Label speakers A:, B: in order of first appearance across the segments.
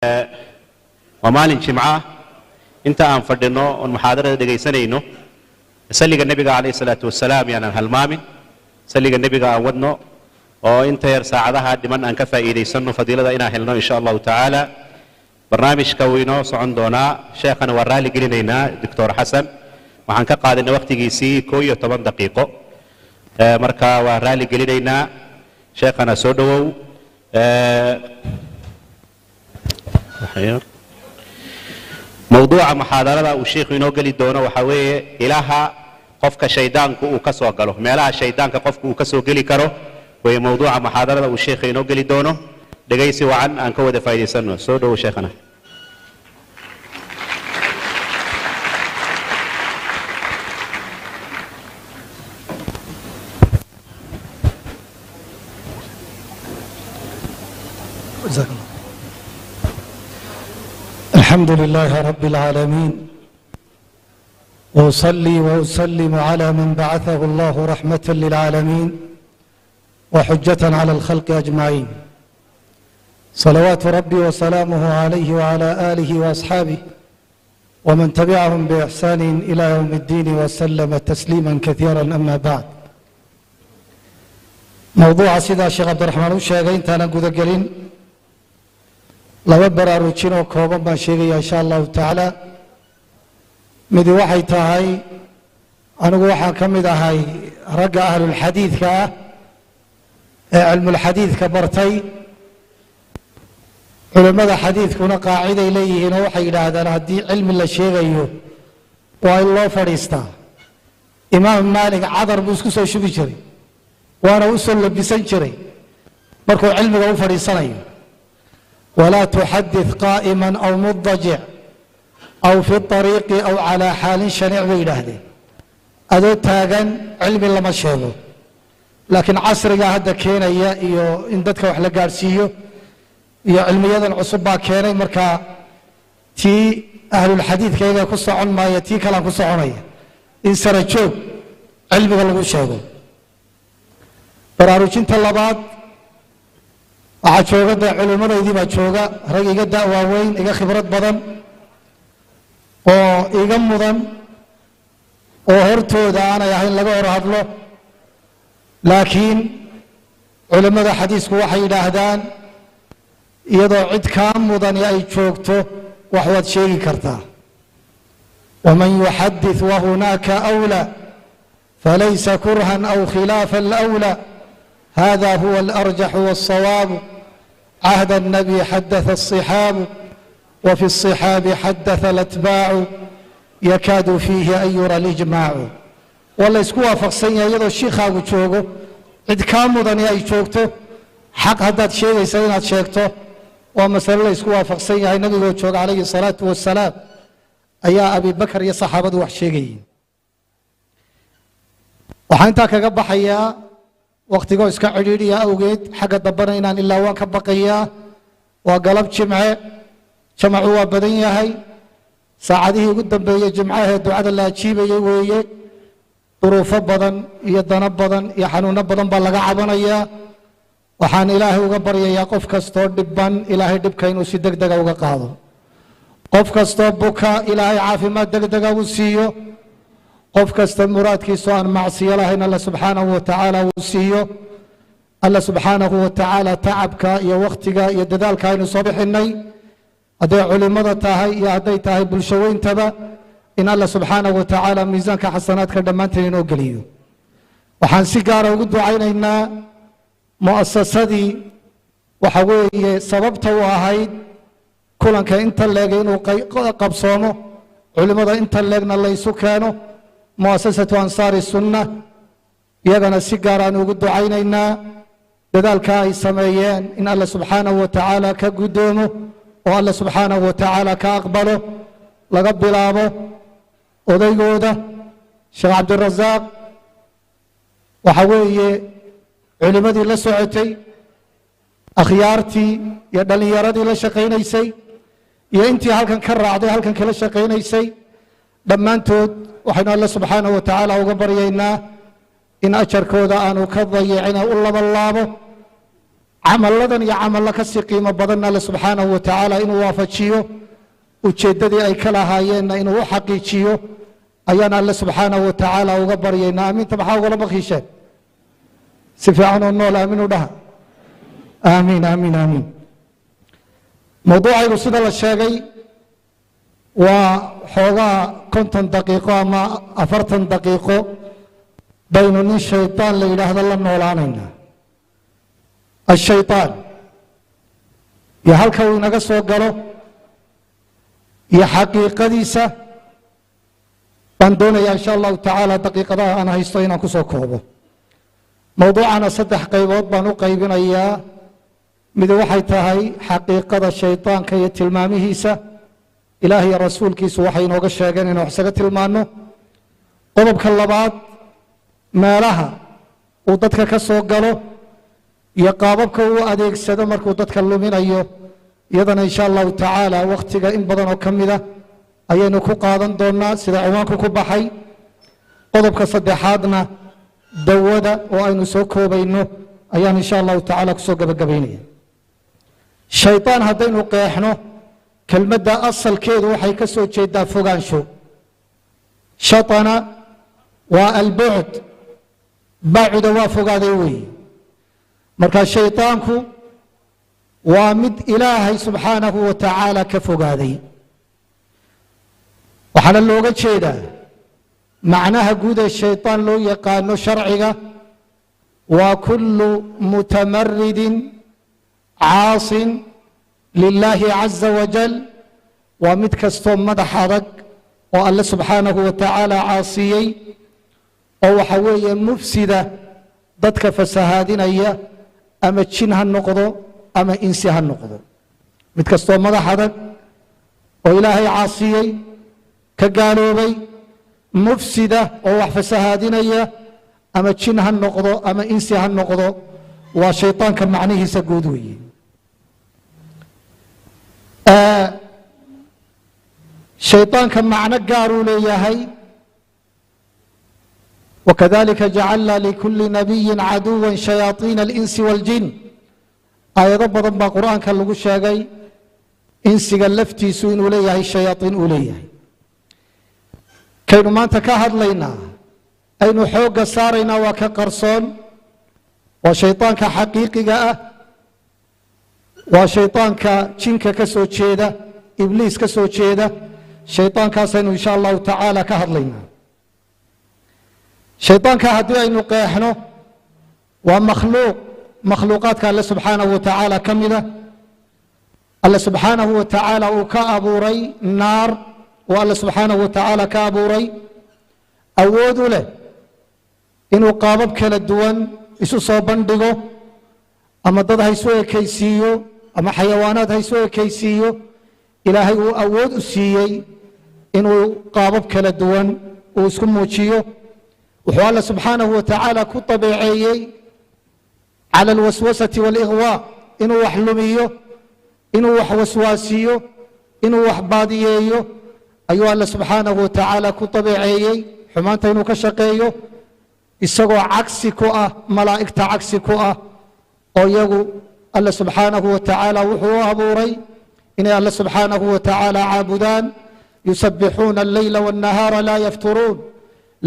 A: Waa maalin Jimca. Inta aan fadhino oon muxaadarada dhegaysanayno, salliga Nebiga calayhi salaatu wasalaam yaanan halmaamin. Salliga Nebiga aan wadno oo inta yar saacadaha dhiman aan ka faa'iidaysanno fadiilada inaan helno, insha Allahu tacaala. Barnaamijka wuu inoo socon doonaa. Sheekhana waa raali gelinaynaa, Doctor Xasan. Waxaan ka qaadanay wakhtigiisii 11 daqiiqo, marka waa raali gelinaynaa sheekhana. Soo dhowow. Mawduuca muxaadarada uu sheikhu inoo geli doono waxaa weeye ilaha qofka shaydaanku uu ka soo galo, meelaha shaydaanka qofku uu ka soo geli karo weeye mawduuca muxaadarada uu sheikha inoo geli doono. Dhegaysi wacan aan ka wada faa'iidaysano. Soo dhowow sheekhana.
B: جزاك الله. الحمد لله رب العالمين، واصلي واسلم على من بعثه الله رحمه للعالمين وحجه على الخلق اجمعين، صلوات ربي وسلامه عليه وعلى اله واصحابه ومن تبعهم باحسان الى يوم الدين وسلم تسليما كثيرا. اما بعد، mowduuca sidaa Sheekh Cabdiraxmaan u sheegay, intaanan gudagelin laba baraarujin oo kooban baan sheegaya, insha Allahu tacaala. Midi waxay tahay, anigu waxaan ka mid ahay ragga ahlulxadiidka ah ee cilmulxadiidka bartay. Culimmada xadiidkuna qaaciday leeyihiin oo waxay yidhaahdaan, haddii cilmi la sheegayo waa in loo fadhiistaa. Imaam Maalik cadar buu isku soo shubi jiray, waana u soo labisan jiray markuu cilmiga u fadhiisanayo. Walaa tuxadith qaa'ima aw mudajic aw fi طariiqi aw calaa xaalin shaniic, bay yidhaahdeen. Adoo taagan cilmi lama sheego, laakiin casriga hadda keenaya iyo in dadka wax la gaadhsiiyo iyo cilmiyadan cusub baa keenay. Markaa tii ahlulxadiidka iyaga ku socon maaya, tii kalaan ku soconaya, in sara joog cilmiga lagu sheego. Baraarujinta labaad, waxaa jooga dee culimmadaydii baa jooga, rag iga da' waaweyn, iga khibrad badan oo iga mudan oo hortooda aanay ahayn laga hor hadlo. Laakiin culimmada xadiisku waxay yidhaahdaan, iyadoo cid kaa mudani ay joogto wax waad sheegi kartaa. Waman yuxadith wahunaaka أwlى falaysa kurhan aw khilaafa alأwlى, hada huwa alarjax wالصawaabu, cahd الnabi xadaث الصixaabu وفي الصحاب xadaث الأتbaacu, yakaadu fiihi an yura اlijmaacu. Waa la ysku waafaqsan yahay, iyadoo shiikhaagu joogo, cid kaa mudani ay joogto, xaq haddaad sheegaysa inaad sheegto. Waa masale la ysku waafaqsan yahay. Nabigoo jooga calayhi الsalaatu wasalaam ayaa Abi Bakar iyo saxaabadu wax sheegayeen. Waxaan intaa kaga baxayaa, wakhtigoo iska cidhiidhiya awgeed, xagga dambena inaan ilaa waan ka baqayaa. Waa galab Jimce, jamacu waa badan yahay, saacadihii ugu dambeeyey Jimcahee ducada la ajiibayay weeye. Duruufo badan iyo dano badan iyo xanuuno badan baa laga cabanayaa. Waxaan Ilaahay uga baryayaa qof kastoo dhiban Ilaahay dhibka inuu si deg dega uga qaado, qof kastoo buka Ilaahay caafimaad deg dega u siiyo, qof kasta muraadkiisu aan macsiyo lahayn Alla subxaanahu wa tacaala uu siiyo. Alla subxaanahu wa tacaala tacabka iyo wakhtiga iyo dadaalka aynu soo bixinay, hadday culimmada tahay iyo hadday tahay bulsho weyntaba, in Alla subxaanahu wa tacaala miisaanka xasanaadka dhammaanteen inoo geliyo. Waxaan si gaara ugu ducaynaynaa mu'asasadii waxa weeye sababta u ahayd kulanka inta leegay inuu qabsoomo, culimmada inta leegna laysu keeno, Mu'asasatu Ansaari Sunna. Iyagana si gaaraan ugu ducaynaynaa dadaalka ay sameeyeen, in Alla subxaanahu wa tacaala ka guddoomo oo Alla subxaanahu wa tacaala ka aqbalo, laga bilaabo odaygooda Sheekh Cabdirasaaq, waxa weeye culimmadii la socotay, akhyaartii iyo dhallinyaradii la shaqaynaysay, iyo intii halkan ka raacday halkan kala shaqaynaysay. Dhammaantood waxaynu Alle subxaanahu wa tacaala uga baryaynaa in ajarkooda aanu ka dayicin, u labanlaabo. Camalladan iyo camallo ka sii qiimo badanna Alle subxaanahu wa tacaala inuu waafajiyo, ujeeddadii ay ka lahaayeenna inuu u xaqiijiyo ayaan Alle subxaanahu wa tacaala uga baryaynaa. Aaminta maxaa ugala bakiisheen? Si fiican oo nool aamin u dhaha. Aamiin, aamiin, aamiin. Mawduucaygu sida la sheegay waa xoogaa 50 daqiiqo ama 40 daqiiqo baynu nin shaytaan la yidhaahdo la noolaanaynaa. Ashaytaan iyo halka uu inaga soo galo iyo xaqiiqadiisa baan doonayaa insha Allahu tacaala daqiiqadaha aan haysto inaan ku soo koobo. Mawduucana 3 qaybood baan u qaybinayaa. Mid waxay tahay xaqiiqada shaytaanka iyo tilmaamihiisa, Ilaah iyo rasuulkiisu waxay inooga sheegeen inuu wax isaga tilmaanno. Qodobka labaad, meelaha uu dadka ka soo galo iyo qaababka uu adeegsado markuu dadka luminayo, iyadana insha Allahu tacaala wakhtiga in badan oo ka mida ayaynu ku qaadan doonaa sida ciwaanku ku baxay. Qodobka saddexaadna dawada oo aynu soo koobayno ayaan insha Allahu tacaala kusoo gabagabaynaya. Shaytaan haddaynu qeexno, kelmadda asalkeedu waxay ka soo jeedaa fogaansho. Shatana waa albucd, bacuda waa fogaaday weeye. Marka shaytaanku waa mid Ilaahay subxaanahu wa tacaala ka fogaaday. Waxaana looga jeedaa macnaha guud ee shaytaan loo yaqaano sharciga waa kullu mutamaridin caasin lilaahi caza wajal, waa mid kastoo madax adag oo Alle subxaanahu wa tacaala caasiyey, oo waxa weeye mufsida, dadka fasahaadinaya, ama jin ha noqdo ama insi ha noqdo. Mid kastoo madax adag oo Ilaahay caasiyey, ka gaaloobay, mufsida oo wax fasahaadinaya, ama jin ha noqdo ama insi ha noqdo, waa shaytaanka macnihiisa guud weeye. Shaytaanka macno gaaruu leeyahay. Wakadalika jacalna likulli nabiyin caduwan shayaaiina alinsi waaljin. Aayado badan baa Qur'aanka lagu sheegay insiga laftiisu inuu leeyahay shayaaiin uu leeyahay. Kaynu maanta ka hadlaynaa, aynu xoogga saaraynaa, waa ka qarsoon, waa shaytaanka xaqiiqiga ah, waa shaytaanka jinka ka soo jeeda, Ibliis ka soo jeeda. Shaytaankaasaynu insha Allahu tacaala ka hadlaynaa. Shaytaanka haddii aynu qeexno, waa makhluuq makhluuqaadka Alle subxaanahu wa tacaala ka mida. Alle subxaanahu wa tacaala uu ka abuuray naar, oo Alle subxaanahu wa tacaala ka abuuray, awood u leh inuu qaabab kala duwan isu soo bandhigo, ama dad ha isu ekaysiiyo ama xayawaanaad ha isu ekaysiiyo. Ilaahay uu awood u siiyey inuu qaabab kala duwan uu isku muujiyo. Wuxuu Alle subxaanahu wa tacaala ku dabeeceeyey cala alwaswasati waalighwaa, inuu wax lumiyo, inuu wax waswaasiyo, inuu wax baadiyeeyo ayuu Alle subxaanahu wa tacaala ku dabeeceeyey, xumaanta inuu ka shaqeeyo, isagoo cagsi ku ah malaa'igta, cagsi ku ah oo iyagu Alle subxaanahu wa tacaala wuxuu u abuuray inay Alle subxaanahu wa tacaala caabudaan. Yusabbixuuna alleyla waannahaara laa yafturuun,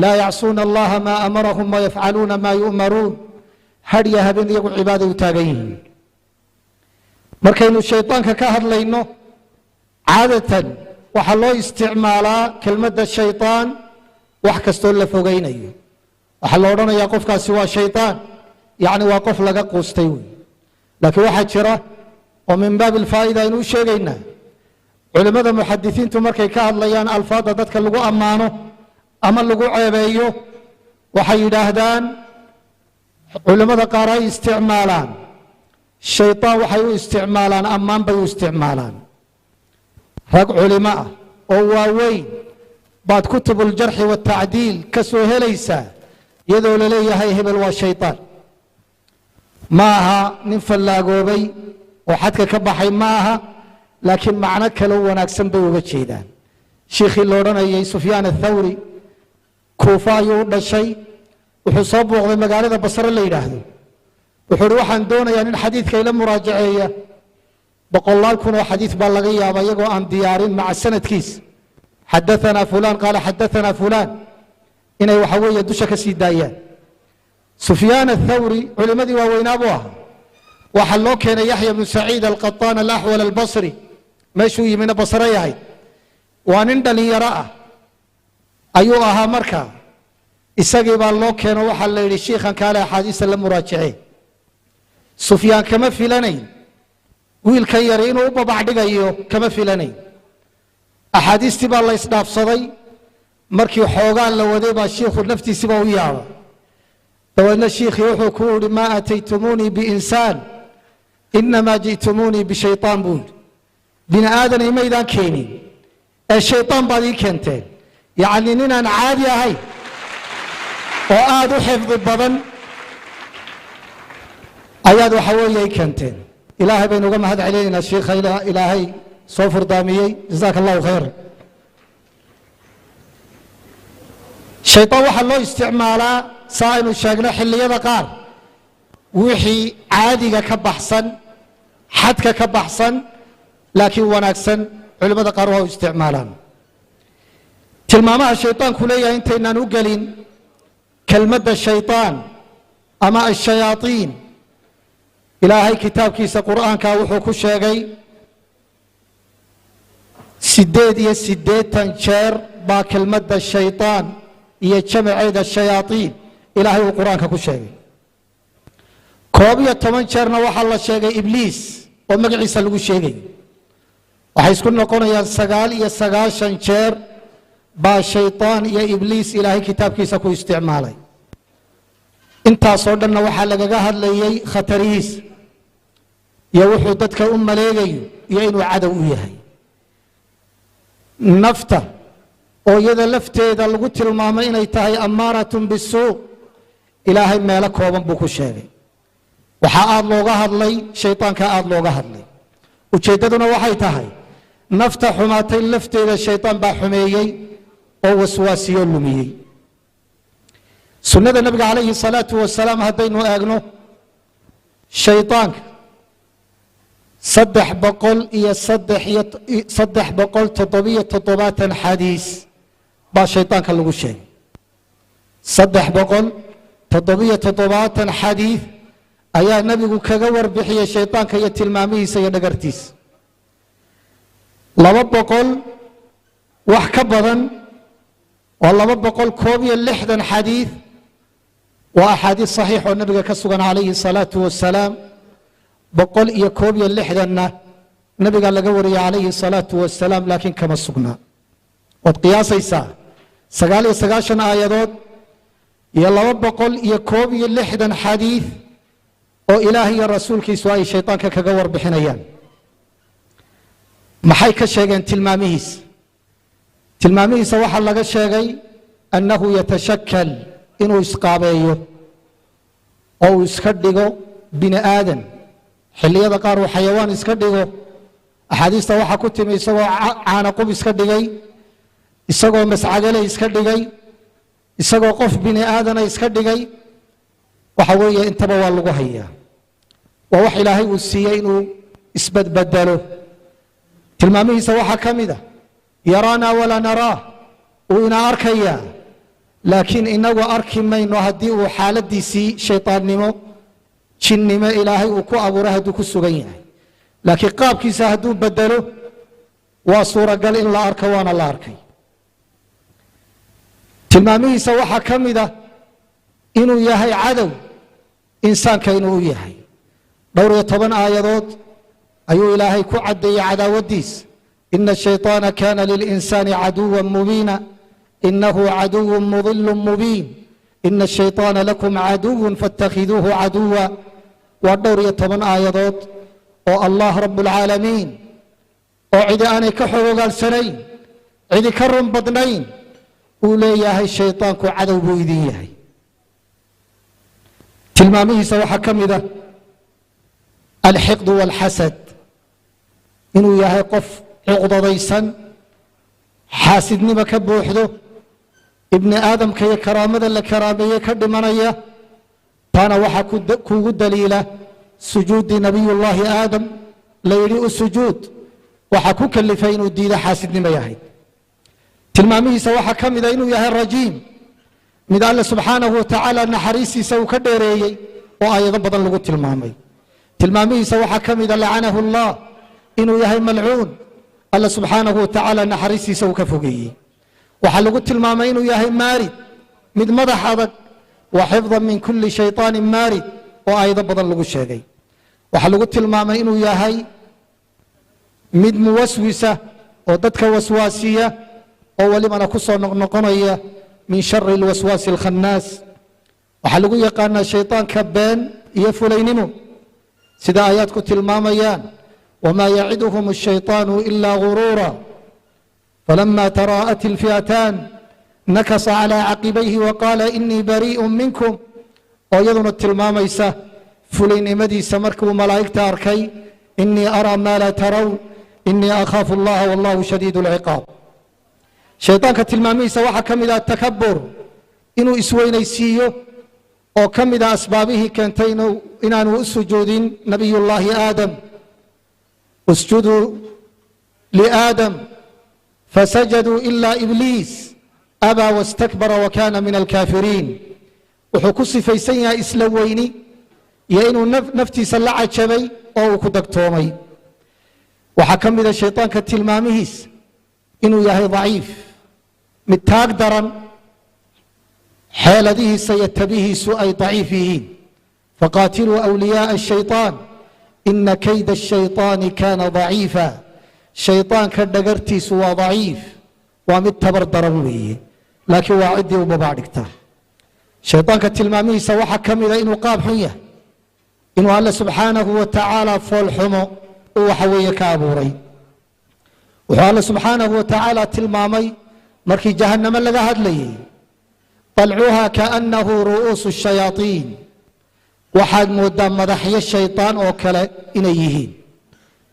B: laa yacsuuna Allaha maa amarahum wayafcaluuna maa yu'maruun. Hadhya habeen iyagu cibaaday u taagan yihiin. Markaynu shaydaanka ka hadlayno, caadatan waxaa loo isticmaalaa kelmadda shaydaan wax kastoo la fogeynayo. Waxaa la odhanayaa qofkaasi waa shaydaan, yacni waa qof laga quustay wey. Laakiin waxaa jira oo min baabi alfaa'ida aynu u sheegaynaa, culimmada muxadisiintu markay ka hadlayaan alfaadda dadka lagu ammaano ama lagu ceebeeyo, waxay yidhaahdaan culimmada qaar ay isticmaalaan shaydaan, waxay u isticmaalaan ammaan bay u isticmaalaan. Rag culimo ah oo waaweyn baad kutubuljarxi waatacdiil ka soo helaysaa iyadoo la leeyahay hebel waa shaydaan. Ma aha nin fallaagoobay oo xadka ka baxay, ma aha, laakiin macno kaloo wanaagsan bay uga jeedaan. Shiikhii la odhanayay Sufyaan Athawri, Kuufa ayuu u dhashay, wuxuu soo booqday magaalada Basre la yidhaahdo. Wuxuu uhi waxaan doonayaa nin xadiidka ila muraajaceeya. Boqolaal kun oo xadiid baa laga yaaba iyagoo aan diyaarin maca sanadkiis, xadaanaa fulaan qaala xadaanaa fulaan, inay waxa weeye dusha ka sii daayaan. Sufyaan athawri culimmadii waaweynaa buu ahaa. Waxaa loo keenay Yaxya bnu Saciid Alqaطaan Alaxwal Albasri, meeshuu yimina Basre yahay. Waa nin dhalinyaro ah ayuu ahaa. Markaa isagii baa loo keeno, waxaa la yidhi shiikhan kaale axaadiista la muraajacee. Sufyaan kama filanayn wiilkan yari inuu u babac dhigayo, kama filanayn. Axaadiistii baa la isdhaafsaday. Markii xoogaa la waday baa shiikhu naftiisiiba u yaaba. Dabeedna shiikhii wuxuu ku yidhi: "Maa aataytumuunii biinsaan, inamaa ji'tumuunii bishaytaan," buu yidhi. "Bini aadan imaydaan keenin ee shaytaan baad ii keenteen." Yacni ninaan caadi ahayn oo aada u xifdi badan ayaad waxa weeye ii keenteen. Ilaahay baynu uga mahad celinaynaa shiikha Ilaahay soo furdaamiyey. Jazaaka Allahu khayr. Shaytaan waxaa loo isticmaalaa, saa aynu sheegno, xilliyada qaar wixii caadiga ka baxsan, xadka ka baxsan, laakiin wanaagsan culimmada qaar waa u isticmaalaan. Tilmaamaha shaydaanku leeyahay intaynaan u gelin, kelmadda shayطaan ama ashayaaiin Ilaahay kitaabkiisa Qur'aanka wuxuu ku sheegay 88 jeer baa kelmadda shayطaan iyo jamaceeda shayaaiin Ilaahay uu Qur'aanka ku sheegay. 11 jeerna waxaa la sheegay Ibliis oo magaciisa lagu sheegay. Waxay isku noqonayaan 99 jeer baa shayطaan iyo Ibliis Ilaahay kitaabkiisa ku isticmaalay. Intaasoo dhanna waxaa lagaga hadlayey khatarihiisa iyo wuxuu dadka u maleegayo iyo inuu cadow u yahay nafta, oo iyada lafteeda lagu tilmaamay inay tahay ammaaratun bisuu. Ilaahay meelo kooban buu ku sheegay. Waxaa aada looga hadlay shaydaanka, aada looga hadlay. Ujeeddaduna waxay tahay nafta xumaatay lafteeda shaydaan baa xumeeyey oo waswaasiyo lumiyey. Sunnada Nabiga calayhi salaatu wasalaam haddaynu eegno, shaydaanka 303 iyo 377 xadiis baa shaydaanka lagu sheegay. 377 xadiis ayaa Nebigu kaga warbixiyey shaydaanka iyo tilmaamihiisa iyo dhagartiisa. 200 wax ka badan oo 261 xadiis waa axaadiis saxiix oo Nabiga ka sugan calayhi salaatu wasalaam. 161-na Nabiga laga wariyey calayhi salaatu wasalaam, laakiin kama sugnaa. Waad qiyaasaysaa 99 aayadood iyo 261 xadiis oo Ilaah iyo rasuulkiisu ay shaydaanka kaga warbixinayaan. Maxay ka sheegeen tilmaamihiisa? Tilmaamihiisa waxaa laga sheegay annahu yatashakal, inuu isqaabeeyo oo uu iska dhigo bini aadan, xilliyada qaar uu xayawaan iska dhigo. Axaadiista waxaa ku timi isagoo caanaqub iska dhigay, isagoo mascagale iska dhigay, isagoo qof bini aadana iska dhigay. Waxa weeye intaba waa lagu hayaa. Waa wax Ilaahay uu siiyey inuu isbadbedelo. Tilmaamihiisa waxaa ka mid a yaraanaa walaa naraah, uu ina arkayaa laakiin inagu arki mayno haddii uu xaaladiisii shaydaannimo, jinnimo Ilaahay uu ku abuuray hadduu ku sugan yahay. Laakiin qaabkiisa hadduu bedelo waa suuragal in la arko, waana la arkay. Tilmaamihiisa waxaa ka mid a inuu yahay cadow insaanka inuu u yahay. Dhowr iyo toban aayadood ayuu Ilaahay ku caddeeyey cadaawaddiisa: ina ashayطaana kana lilinsaani caduwa mubiina, inahu caduwu mudilu mubiin, ina ashayطaana lakum caduwu faاtakhiduuhu caduwa. Waa dhowr iyo toban aayadood oo Allah rabb اlcaalamiin, oo cidi aanay ka xogogaalsanayn, cidi ka run badnayn, uu leeyahay shaydaanku cadow buu idin yahay. Tilmaamihiisa waxaa ka mid a alxiqdu walxasad, inuu yahay qof cuqdadaysan, xaasidnimo ka buuxdo, ibni aadamka iyo karaamada la karaameeye ka dhimanaya. Taana waxaa kuugu daliila sujuuddii nabiyullaahi Aadam la yidhi u sujuud, waxaa ku kalifay inuu diido xaasidnimay ahayd. Tilmaamihiisa waxaa ka mida inuu yahay rajiim, mid Alle subxaanahu watacaala naxariistiisa uu ka dheereeyey oo aayado badan lagu tilmaamay. Tilmaamihiisa waxaa ka mida lacanahu Allah, inuu yahay malcuun, Alle subxaanahu watacaala naxariistiisa uu ka fogeeyey. Waxaa lagu tilmaamay inuu yahay maarid, mid madax adag, wa xifdan min kulli shayطaanin maarid, oo aayado badan lagu sheegay. Waxaa lagu tilmaamay inuu yahay mid muwaswisa oo dadka waswaasiya, oo welibana ku soo noqnoqonaya, min shari alwaswaasi alkhannaas. Waxaa lagu yaqaanaa shayطaanka been iyo fulaynimo, sida aayaadku tilmaamayaan: wamaa yaciduhum الshayطaanu ila guruura falama taraa'at ilfi'ataan nakasa calى caqibayhi waqaala inii bariiءu minkum, oo iyaduna tilmaamaysa fulaynimadiisa markuu malaa'igta arkay: inii araa maa laa tarawn inii akhaafu allaha wallahu shadiid اlciqaab. Shaydaanka tilmaamihiisa waxaa ka mid ah takabur, inuu isweynaysiiyo, oo ka mid a asbaabihii keentay inaanu u sujuudin nabiyullaahi Aadam: usjuduu liaadam fasajaduu ila Ibliis abaa wastakbara wa kana min alkaafiriin. Wuxuu ku sifaysan yahay isla weyni iyo inuu naftiisa la cajabay oo uu ku dagtoomay. Waxaa ka mida shaydaanka tilmaamihiis inuu yahay daciif, mid taag daran, xeeladihiisa iyo tabihiisu ay daciif yihiin: faqaatiluu awliyaaa الshayطaan ina kayda الshayطaani kana daciifa. Shayطaanka dhagartiisu waa daciif, waa mid tabar daran weeye, laakiin waa ciddii u babac dhigta. Shaydaanka tilmaamihiisa waxaa ka mida inuu qaab xun yahay, inuu Alle subxaanahu wa tacaala foolxumo uu waxa weeye ka abuuray. Wuxuu Alle subxaanahu wa tacaala tilmaamay markii jahannamo laga hadlayey: طalcuha kaأnnahu ru'uusu الshayaaطiin, waxaad moodaa madaxyo shaydaan oo kale inay yihiin.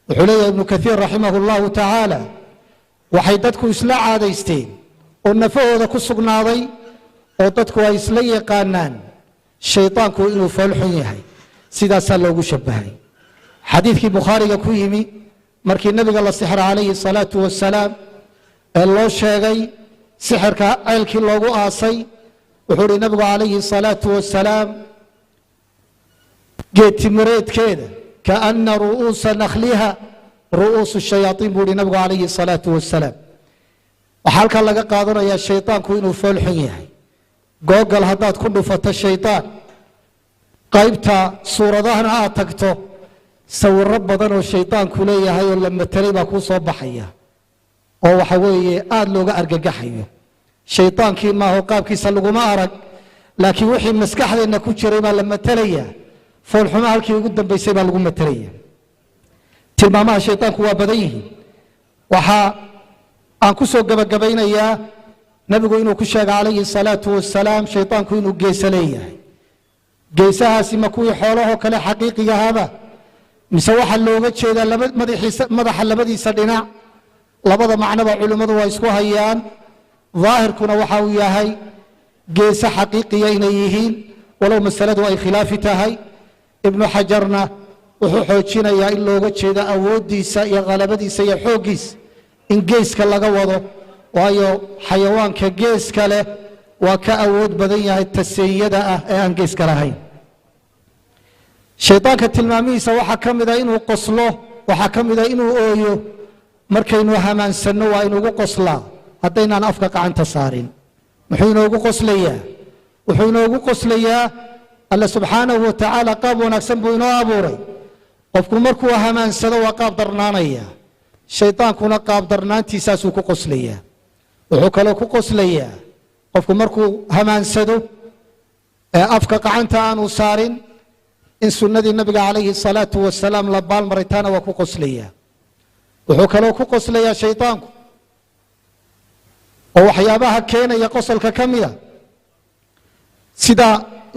B: Wuxuu leeyahay Ibnu Kaiir raximah اllahu tacaala: waxay dadku isla caadaysteen oo nafahooda ku sugnaaday oo dadku ay isla yaqaanaan shaydaanku inuu fool xun yahay, sidaasaa loogu shabahay. Xadiidkii Bukhaariga ku yimi, markii nabiga la sixra calayhi الsalaatu wasalaam ee loo sheegay sixirka ceelkii loogu aasay, wuxuu uhi nabigu calayhi الsalaatu wasalaam: geed timireedkeeda kaana ru'uusa nakhliha ru'uusu shayaaiin, buu uhi nabigu calayhi الsalaatu wasalaam. Waxaa halkaa laga qaadanayaa shaydaanku inuu fool xun yahay. Google haddaad ku dhufato shaydaan, qaybta suuradahana aad tagto, sawiro badan oo shaydaanku leeyahay oo la matelay baa kuu soo baxaya, oo waxa weeye aada looga argagaxayo. Shaydaankii maaho, qaabkiisa laguma arag, laakiin wixii maskaxdeenna ku jiray baa la matalaya, foolxumo halkii ugu dambaysay baa lagu matalaya. Tilmaamaha shaydaanku waa badan yihiin. Waxaa aan ku soo gebagabaynayaa nabigu inuu ku sheegay calayhi الsalaatu wasalaam shaydaanku inuu geeso leeyahay. Geesahaasi ma kuwii xoolahoo kale xaqiiqigahaaba, mise waxaa looga jeedaa laba madaxiisa, madaxa labadiisa dhinac? Labada macnoba culimmadu waa isku hayaan. Daahirkuna waxa uu yahay geese xaqiiqiya inay yihiin, walow masaladu ay khilaafi tahay. Ibnu Xajarna wuxuu xoojinayaa in looga jeedo awooddiisa iyo khalabadiisa iyo xooggiisa in geeska laga wado, waayo xayawaanka geeska leh waa ka awood badan yahay taseeyada ah ee aan geeska lahayn. Shaydaanka tilmaamihiisa waxaa ka mida inuu qoslo, waxaa ka mida inuu ooyo. Markaynu hamaansanno waa inugu qoslaa haddaynaan afka gacanta saarin. Muxuu inoogu qoslayaa? Wuxuu inoogu qoslayaa, Alle subxaanahu wa tacaala qaab wanaagsan buu inoo abuuray. Qofku markuu hamaansado waa qaab darnaanaya, shaydaankuna qaab darnaantiisaasuu ku qoslayaa. Wuxuu kaloo ku qoslayaa qofku markuu hamaansado ee afka gacanta aanu saarin in sunnadii nabiga calayhi salaatu wasalaam la baalmaray, taana waa ku qoslayaa. Wuxuu kaloo ku qoslayaa shaydaanku, oo waxyaabaha keenaya qosolka ka mida, sida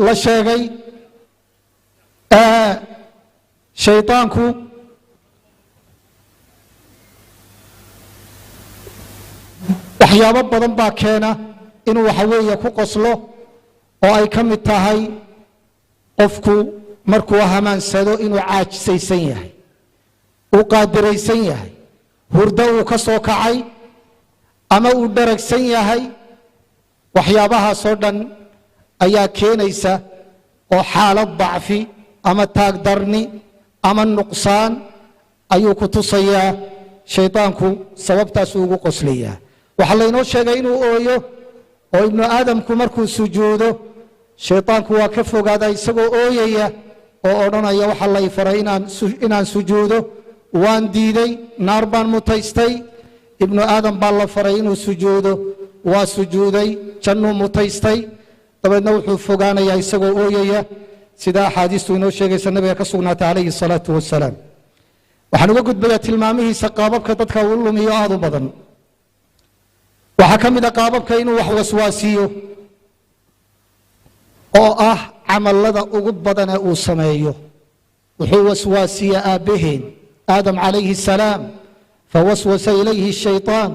B: la sheegay, shaydaanku waxyaabo badan baa keena inuu waxa weeye ku qoslo, oo ay ka mid tahay Qofku markuu hamaansado inuu caajisaysan yahay, uu qaadiraysan yahay, hurdo uu ka soo kacay ama uu dharagsan yahay, waxyaabahaasoo dhan ayaa keenaysa oo xaalad dacfi ama taagdarni ama nuqsaan ayuu ku tusayaa shaydaanku, sababtaasuu ugu qoslayaa. Waxaa laynoo sheegay inuu ooyo oo ibnu aadamku markuu sujuudo shaydaanku waa ka fogaada isagoo ooyaya oo odhanaya waxaa lay faray inaan sujuudo, waan diiday, naar baan mutaystay. Ibnu aadam baa la faray inuu sujuudo, waa sujuuday, jannuu mutaystay. Dabeedna wuxuu fogaanayaa isagoo ooyaya, sida axaadiistu inoo sheegaysa nabiga ka sugnaatay calayhi salaatu wasalaam. Waxaan uga gudbayaa tilmaamihiisa, qaababka dadka uu lumiyo aad u badan. Waxaa ka mid a qaababka inuu wax waswaasiyo oo ah camalada ugu badan ee uu sameeyo. Wuxuu waswaasiya aabbaheen Aadam calayhi salaam, fawaswasa ilayhi shayطaan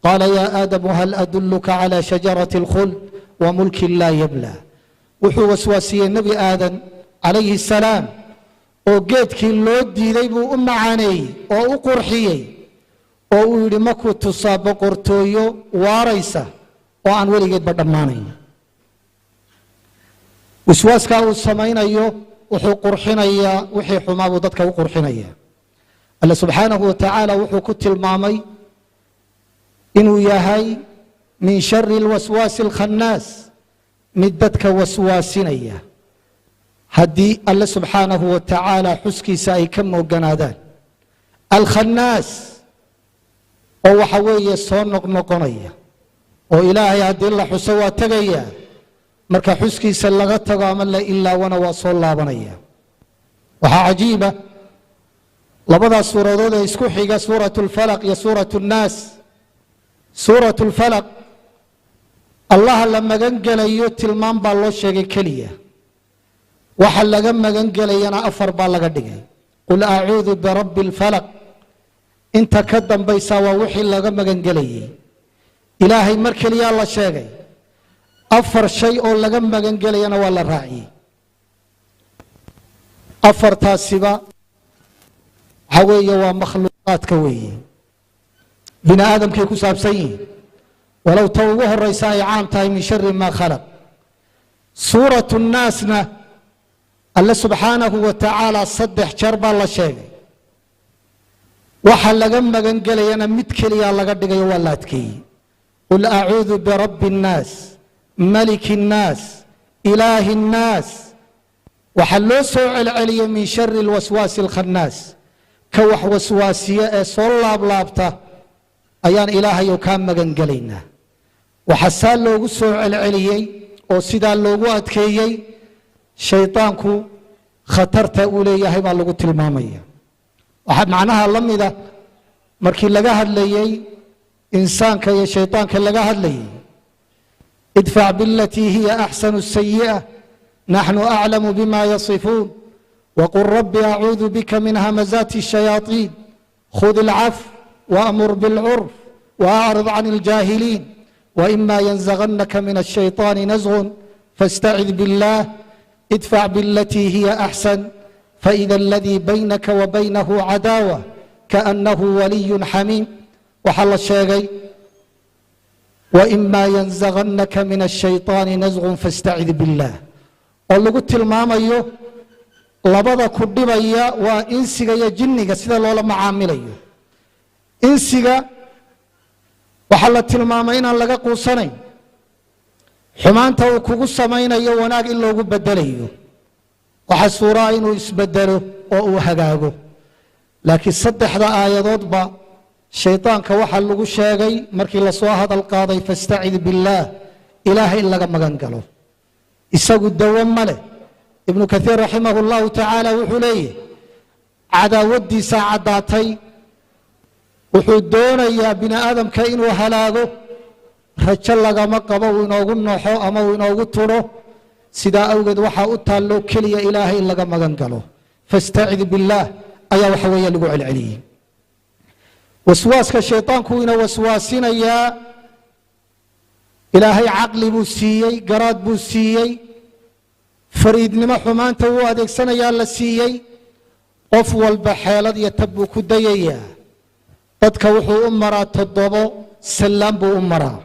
B: qaala yaa aadamu hal adulluka cala shajarati alkhuld wa mulkin laa yabla. Wuxuu waswaasiyey nebi Aadan calayhi salaam oo geedkii loo diiday buu u macaaneeyey oo u qurxiyey oo uu yidhi makuu tusaa boqortooyo waaraysa oo aan weligeedba dhammaanayn. Waswaaskaa uu samaynayo wuxuu qurxinayaa wixii xumaa buu dadka u qurxinaya. Alle subxaanahu wa tacaala wuxuu ku tilmaamay inuu yahay min shari alwaswaasi alkhannaas, mid dadka waswaasinaya haddii Alle subxaanahu wa tacaala xuskiisa ay ka mooganaadaan. Alkhannaas oo waxa weeye soo noqnoqonaya oo Ilaahay haddii la xuso waa tegaya, marka xuskiisa laga tago ama la ilaawana waa soo laabanaya. Waxaa cajiiba labadaas suuradood ee isku xiga, suuratu alfalaq iyo suuratu nnaas. Suuratu alfalaq Allaha la magan gelayo tilmaam baa loo sheegay keliya, waxa laga magan gelayana afar baa laga dhigay. Qul acuudu birabbi alfalaq, inta ka dambaysa waa wixii laga magan gelayey. Ilaahay mar keliyaa la sheegay, afar shay oo laga magan gelayana waa la raaciyey. Afartaasiba waxa weeye waa makhluuqaadka weeye, bini aadamkay ku saabsan yihiin, walow ta ugu horaysa ay caam tahay min shari maa khalaq. Suuratu nnaasna Alle subxaanahu wa tacaala saddex jeer baa la sheegay, waxa laga magan gelayana mid keliyaa laga dhigayo, waa la adkeeyey. Qul acuudu birabbi annaas, maliki annaas, ilaahi annaas. Waxaa loo soo celceliyey min shari alwaswaasi alkhannaas, ka wax waswaasiya ee soo laablaabta ayaan Ilaahayow kaa magan gelaynaa. Waxaa saa loogu soo celceliyey oo sidaa loogu adkeeyey shaydaanku khatarta uu leeyahay baa lagu tilmaamaya. Waxaa macnaha la mida markii laga hadlayey insaanka iyo shaydaanka laga hadlayey, idfac bilatii hiya axsanu sayi'a naxnu aclamu bima yasifuun waqul rabbi acuudu bika min hamazaati الshayaaطiin khud alcaf waamur bilcurf waacrid can aljaahiliin waima yanzaganaka min الshayطaani nasgun faاstacid biاllah idfac bilatii hiya axsan faإida aladii baynaka wa baynahu cadaawa kaأnahu waliyu xamiim. Waxaa la sheegay waima yanzaganaka min الshayطaani nasgun faاstacid biاllah, oo lagu tilmaamayo labada ku dhibaya waa insiga iyo jinniga sida loola macaamilayo. Insiga waxaa la tilmaamay inaan laga quusanayn, xumaanta uu kugu samaynayo wanaag in loogu bedelayo, waxaa suuraa inuu isbedelo oo uu hagaago. Laakiin saddexda aayadoodba shaydaanka waxaa lagu sheegay markii lasoo hadal qaaday fastacid billaah, Ilaahay in laga magan galo, isagu dawo ma leh. Ibnu Kaiir raximah llahu tacaala wuxuu leeyahy cadaawaddiisaa caddaatay, wuxuu doonayaa bini aadamka inuu halaago, rajo lagama qabo uu inoogu noxo ama uu inoogu turo. Sidaa awgeed waxaa u taallo keliya Ilaahay in laga magan galo, fastacid billaah ayaa waxa weeye lagu celceliyey. Waswaaska shaydaanku ina waswaasinayaa, Ilaahay caqli buu siiyey, garaad buu siiyey, Fariidnimo xumaanta wuu adeegsanayaa la siiyey. Qof walba xeelad iyo tab buu ku dayayaa. Dadka wuxuu u maraa 7 sallaan buu u maraa.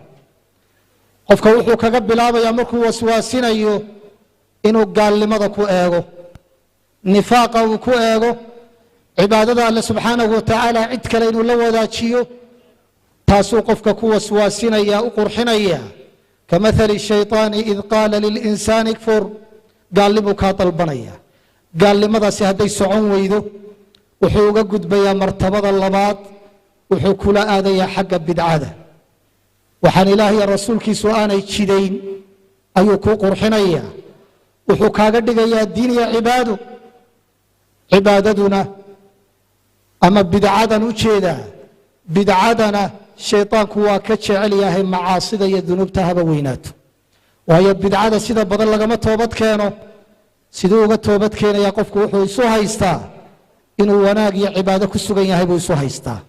B: Qofka wuxuu kaga bilaabayaa markuu waswaasinayo inuu gaalnimada ku eego, nifaaqa uu ku eego, cibaadada Alle subxaanahu watacaala cid kale inuu la wadaajiyo, taasuu qofka ku waswaasinaya, u qurxinaya. Kamathali shaytaani id qaala lilinsaani ikfur, gaalnimuu kaa dalbanaya. Gaalnimadaasi hadday socon weydo, wuxuu uga gudbayaa martabada labaad, wuxuu kula aadayaa xagga bidcada. Waxaan Ilaah iyo rasuulkiisu aanay jidayn ayuu kuu qurxinayaa, wuxuu kaaga dhigayaa diin iyo cibaado. Cibaadaduna ama bidcadan u jeedaa, bidcadana shaytaanku waa ka jecel yahay macaasida iyo dunuubta haba weynaato. Waayo bidcada sida badan lagama toobad keeno. Siduu uga toobad keenayaa? Qofku wuxuu isu haystaa inuu wanaag iyo cibaado ku sugan yahay buu isu haystaa,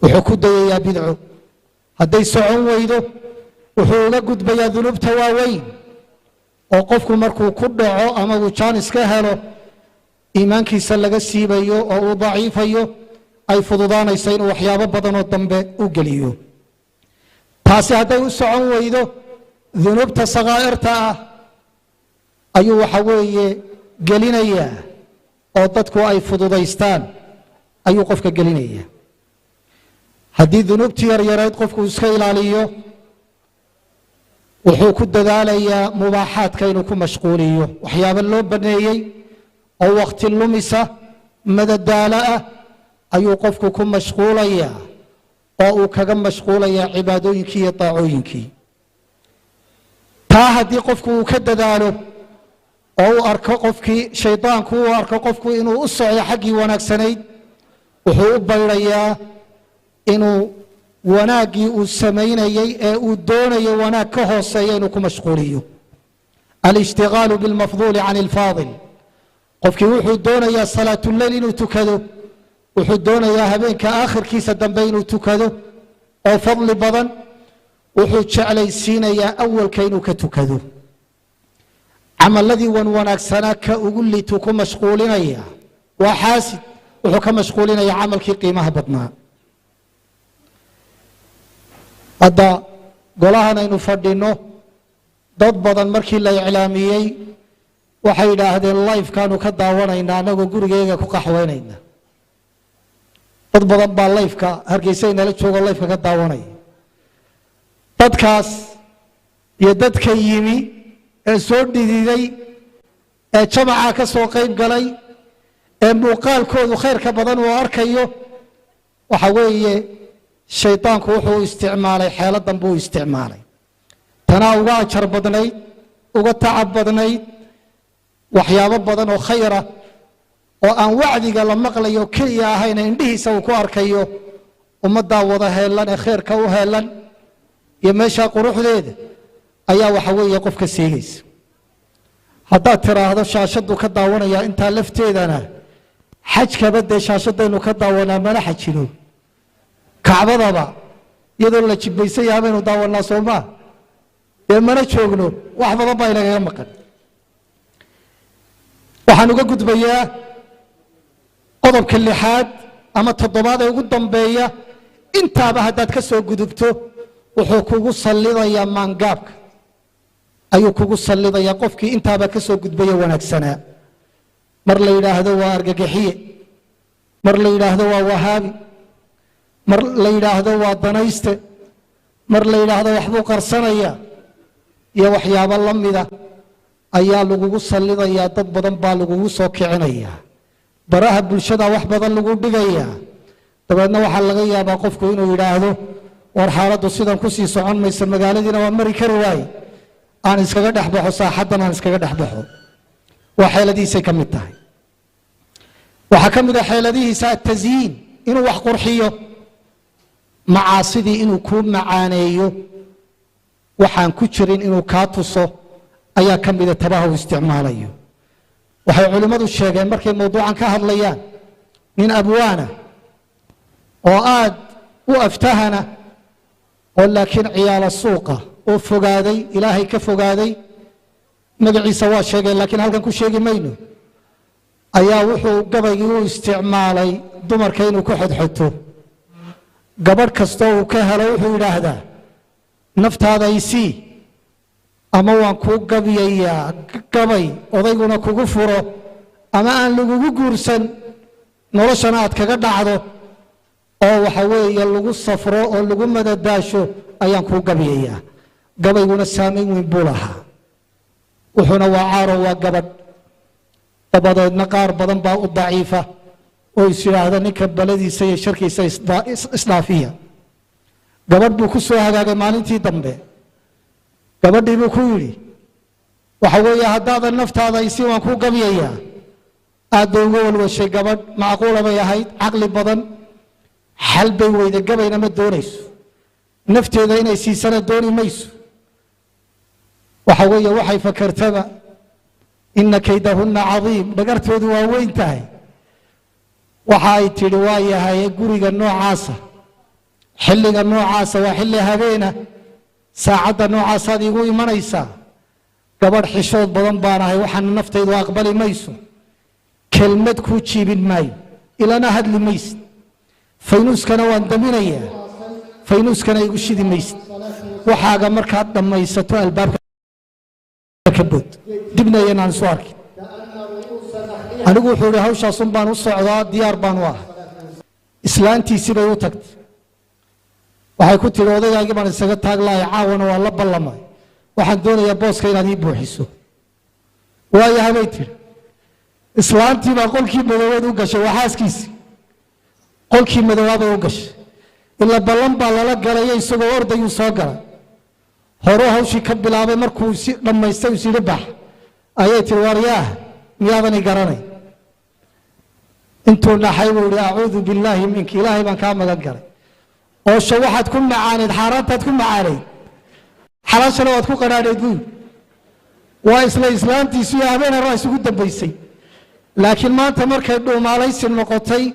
B: wuxuu ku dayayaa bidco. Hadday socon weydo, wuxuu uga gudbayaa dunuubta waaweyn, oo qofku markuu ku dhaco ama uu jaanis ka helo iimaankiisa laga siibayo oo uu daciifayo, ay fududaanayso inuu waxyaabo badanoo dambe u geliyo. Taasi hadday u socon weydo, dunuubta sakaa'irta ah ayuu waxa weeye gelinayaa, oo dadku ay fududaystaan ayuu qofka gelinayaa. Haddii dunuubtii yaryarayd qofku iska ilaaliyo, wuxuu ku dadaalayaa mubaaxaadka inuu ku mashquuliyo, waxyaabo loo baneeyey oo wakhti lumisa madadaalo ah ayuu qofku ku mashquulayaa, oo uu kaga mashquulayaa cibaadooyinkii iyo daacooyinkii. Taa haddii qofku uu ka dadaalo oo uu arko qofkii shaydaanku uu arko qofku inuu u socdo xaggii wanaagsanayd, wuxuu u bayrayaa inuu wanaaggii uu samaynayey ee uu doonayo wanaag ka hooseeya inuu ku mashquuliyo. Alishtigaalu bilmafduuli can ilfaadil. Qofkii wuxuu doonayaa salaatuleyl inuu tukado, wuxuu doonayaa habeenka aakhirkiisa dambe inuu tukado oo fadli badan, wuxuu jeclaysiinayaa awalka inuu ka tukado. Camaladii wan wanaagsanaa ka ugu liituu ku mashquulinaya, waa xaasid, wuxuu ka mashquulinayaa camalkii qiimaha badnaa. Hadda golahan aynu fadhino, dad badan markii la iclaamiyey waxay yidhaahdeen lifekaanu ka daawanaynaa annagoo gurigeega ku qaxweynayna. Dad badan baa lifeka Hargeysa inala joogo lifeka ka daawanaya. Dadkaas iyo dadka yimi ee soo dhididay ee jamaca ka soo qayb galay ee muuqaalkoodu khayrka badan uu arkayo, waxa weeye shaydaanku wuxuu isticmaalay xeeladan buu isticmaalay. Tanaa uga ajar badnayd, uga tacab badnayd, waxyaabo badan oo khayra oo aan wacdiga la maqlayo keliya ahayna indhihiisa uu ku arkayo ummaddaa wada heelan ee khayrka u heelan iyo meeshaa quruxdeeda ayaa waxa weeye qofka seegaysa. Haddaad tiraahdo shaashaddu ka daawanayaa intaa lafteedana, xajkaba dee shaashadaynu ka daawanaa, mana xajino. Kacbadaba iyadoo la jibaysan yahay baynu daawanaa, soomaa? Dee mana joogno, wax badan baa inagaga maqan. Waxaan uga gudbayaa qodobka 6aad ama 7aad ee ugu dambeeya. Intaaba haddaad ka soo gudubto, wuxuu kugu sallidayaa maangaabka ayuu kugu sallidayaa. Qofkii intaaba ka soo gudbaya wanaagsanaa, mar la yidhaahdo waa argagaxiye, mar la yidhaahdo waa wahaabi, mar la yidhaahdo waa danayste, mar la yidhaahdo waxbuu qarsanaya iyo waxyaabo la mida ayaa lagugu sallidayaa. Dad badan baa lagugu soo kicinayaa, baraha bulshada wax badan lagu dhigayaa. Dabeedna waxaa laga yaabaa qofku inuu yidhaahdo, war xaaladdu sidan kusii socon maysa, magaaladiina waa mari kari waaye, aan iskaga dhex baxo saaxaddan, aan iskaga dhex baxo. Waa xeeladihiisay ka mid tahay. Waxaa ka mid a xeeladihiisa atasyiin, inuu wax qurxiyo, macaasidii inuu kuu macaaneeyo, waxaan ku jirin inuu kaa tuso ayaa ka mida tabaha uu isticmaalayo. Waxay culimmadu sheegeen markay mawduucan ka hadlayaan, nin abwaana oo aad u aftahana oo laakiin ciyaala suuqa oo fogaaday, Ilaahay ka fogaaday, Magaciisa waa sheegeen, laakiin halkan ku sheegi mayno. Ayaa wuxuu gabaygii u isticmaalay dumarka inuu ku xodxoto. Gabadh kastoo uu ka helo wuxuu yidhaahdaa, naftaada isii ama waan kuu gabiyayaa gabay odayguna kugu furo ama aan lagugu guursan, noloshana aad kaga dhacdo oo waxa weeye lagu safro oo lagu madadaasho ayaan kuu gabiyayaa. Gabayguna saamayn weyn buu lahaa, wuxuuna waa caaro, waa gabadh. Dabadeedna qaar badan baa u daciifa oo is yidhaahda ninka baladiisa iyo sharkiisa isdhaafiya. Gabadh buu ku soo hagaagay maalintii dambe. Gabadhii buu ku yidhi, waxa weeye haddaadan naftaada isii waan kuu gabiyayaa. Aad bay uga walwashay. Gabadh macquula bay ahayd, caqli badan. Xal bay weyday, gabayna ma doonayso, nafteeda inay siisana dooni mayso. Waxa weeye waxay fakartaba, ina kaydahunna cadiim, dhagartoodu waa weyn tahay. Waxa ay tidhi, waa yahay, guriga noocaasa, xilliga noocaasa, waa xilli habeena, saacadda noocaasaad iigu imanaysaa. Gabadh xishood badan baan ahay, waxaana naftaydu aqbali mayso. Kelmad kuu jiibin maayo, ilana hadli maysid, faynuuskana waan daminayaa, faynuuskana igu shidi maysid. Waxaaga markaad dhammaysato albaabka ka bood, dibna iyanaan isu arkin. Anigu, wuxuu idhi, hawshaasun baan u socdaa, diyaar baan u ahay. Islaantiisii bay u tagtay. Waxay ku tidhi, odaygaagii baan isaga taag lahay, caawana waa la ballamay, waxaan doonayaa booska inaad ii buuxiso. Waayahay, bay tidhi. Islaantii baa qolkii madoobeed u gashay, waa xaaskiisii, qolkii madoobaa bay u gashay. Ila ballan baa lala galaya. Isagoo ordayuu soo galay, horuu hawshii ka bilaabay. Markuu si dhammaystay is yidhi bax, ayay tihi, waaryaah, miyaadan i garanay? Intuu naxay buu yidhi, acuudu billaahi minka, Ilaahay baan kaa magan galay. Oosho waxaad ku macaanayd xaaraantaad ku macaanayd, xalaashana waad ku qadhaadhayd, buu yidhi. Waa isla islaantiisu iyo habeen hore isugu dambaysay, laakiin maanta markay dhuumaalaysi noqotay,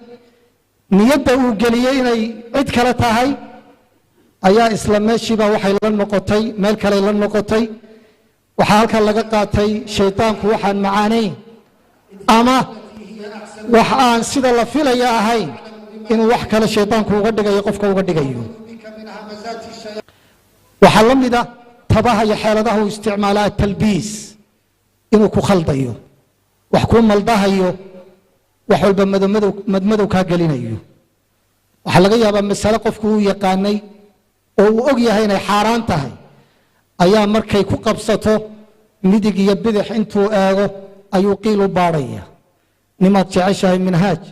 B: niyadda uu geliyey inay cid kale tahay ayaa isla meeshiiba waxay la noqotay meel kaley la noqotay. Waxaa halkan laga qaatay shaydaanku waxaan macaanayn ama wax aan sida la filaya ahayn inuu wax kale shaydaanku uga dhigayo, qofka uga dhigayo. Waxaa la mid a tabaha iyo xeeladaha uu isticmaala atalbiis, inuu ku khaldayo, wax kuu maldahayo, wax walba madowmadow madmadow kaa gelinayo. Waxaa laga yaabaa masale qofku uu yaqaanay oo uu og yahay inay xaaraan tahay ayaa markay ku qabsato midig iyo bidix intuu eego ayuu qiil u baadhaya. Nimaad jeceshahay minhaaj